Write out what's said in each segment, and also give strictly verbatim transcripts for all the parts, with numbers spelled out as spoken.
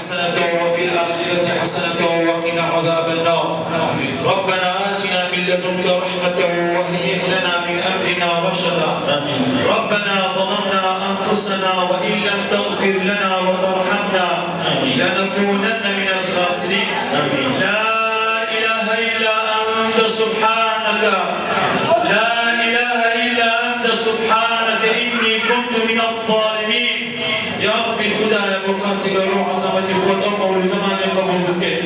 حسنة وفي الآخرة حسنة وقنا عذاب النار. ربنا آتنا من لدنك رحمة وهيئ لنا من أمرنا رشدا. ربنا ظلمنا أنفسنا وإن لم تغفر لنا وترحمنا لنكونن من الخاسرين. لا إله إلا أنت سبحانك، لا إله إلا أنت سبحانك إني كنت من الظالمين. یا ربی خدایا، بۆ خاتری گەورە و عەزەمەتی خۆت ئەو مەولودەمان لێ قبوڵ بکەی.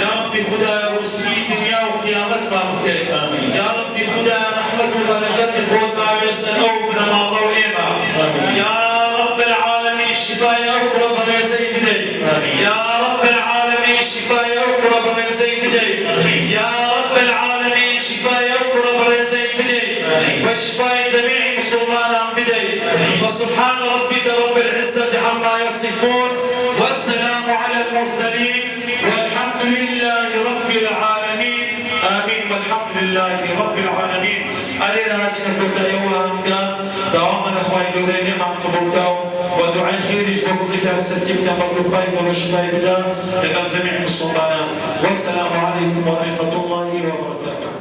یا ربی خدایا، ڕووسیی دنیا و قیامەتمان بکەی. یا ربی خدایا، ڕەحمەت و بەرەکەتی خۆت باوێ سەر ئەو بنەماڵە و ئێمە. یا رب العالمین، شیفای ئەو کوڕە بەڕێزەی بدەی. یا رب العالمین، شیفای ئەو کوڕە بەڕێزەی بدەی. یا رب العالمین، شیفای ئەو کوڕە بەڕێزەی بدەی. بە شیفای جەمیعی مسلمانان بدەی. فسبحان ربك رب العزة عما يصفون، والسلام على المرسلين، والحمد لله رب العالمين. آمين، والحمد لله رب العالمين. ئەرێ، لە هاتنە کۆتایی ئەو ئاهەنگە، داوامان لە خوای گەورە لێمان قبوڵ کا و، و دوعای خێریش بۆ کوڕی کاک سەرکی بکەن، بەڵکو خوای گەورە شیفای بدا لەگەڵ جەمیع مسلمانان. والسلام عليكم ورحمة الله وبركاته.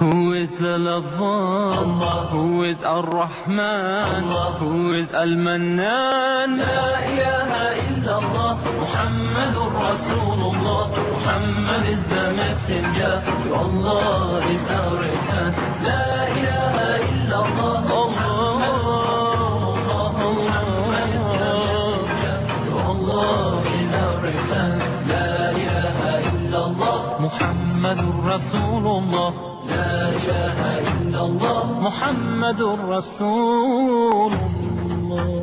Who is the Love One? Who is Ar-Rahman? Who is Al-Mannan? لا إله إلا الله محمد رسول الله. Muhammad is the messenger to Allah is our return. لا إله إلا الله محمد رسول الله. Muhammad is the messenger to Allah is our return. لا إله إلا الله محمد رسول الله. لا إله إلا الله محمد رسول الله.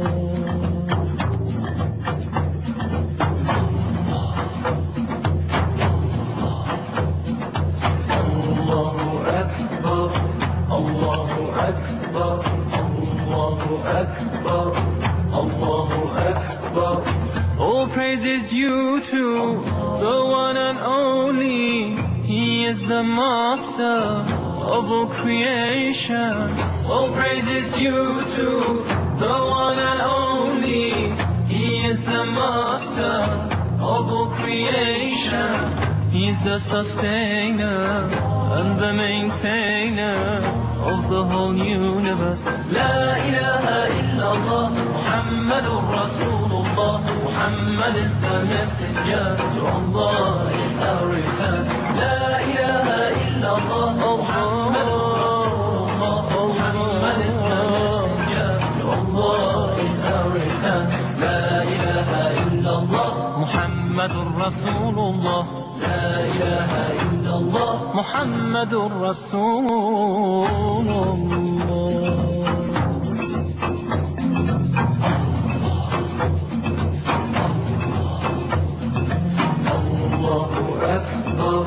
الله أكبر، الله أكبر، الله أكبر، الله أكبر. All praise is due to the one and only. He is the master of all creation. All praise is due to the one and only. He is the master of all creation. He is the sustainer and the maintainer of the whole universe. لا إله إلا الله محمد رسول الله. Muhammad is the messenger to Allah is our return. لا إله إلا الله محمد رسول الله. Muhammad is the messenger to Allah is our return. لا إله إلا الله محمد رسول الله. لا إله إلا الله محمد رسول الله. الله أكبر،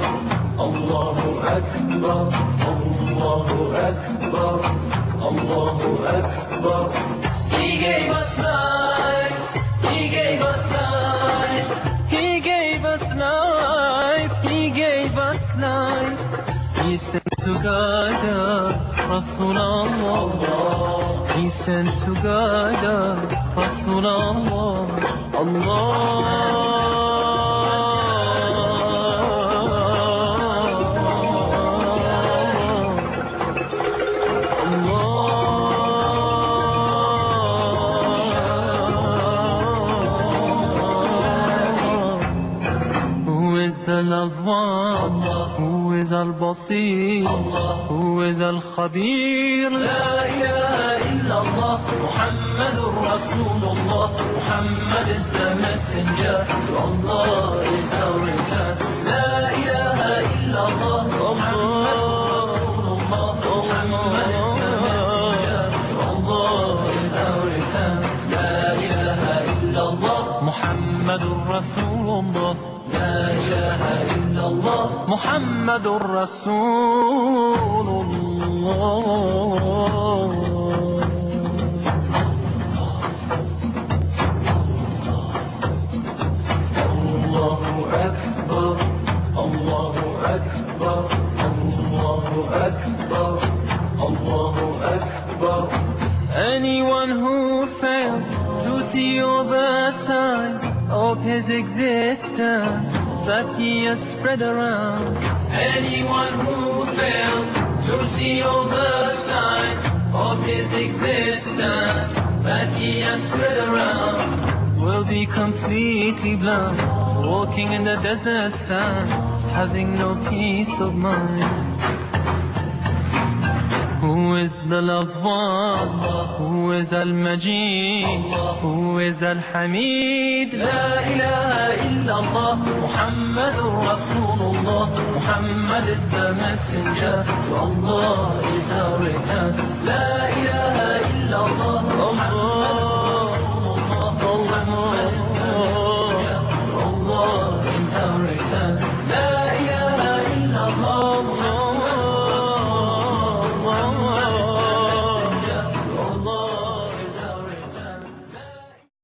الله أكبر، الله أكبر، الله أكبر. He gave us life. He gave us life. He gave us life. He gave us life. He sent to guide us, Rasulullah. He sent to guide us, Rasulullah. Allah. Who is the Love One? Who is Al-Basir? Who is Al-Khabir? لا إله إلا الله محمد رسول الله. Muhammad is the messenger to Allah is our return. لا إله إلا الله محمد رسول الله. Muhammad is the messenger to Allah is our return. لا إله إلا الله محمد رسول الله. لا إله إلا الله محمد رسول الله. الله أكبر، الله أكبر، الله أكبر، الله أكبر. Anyone who fails to see your best side His existence that he has spread around. Anyone who fails to see all the signs of his existence that he has spread around will be completely blind, walking in the desert sand, having no peace of mind. Who is the loved one? Who is Al-Majid? Who is Al-Hamid? لا إله إلا الله محمد رسول الله. Muhammad is the messenger, to Allah is our return. لا إله إلا الله محمد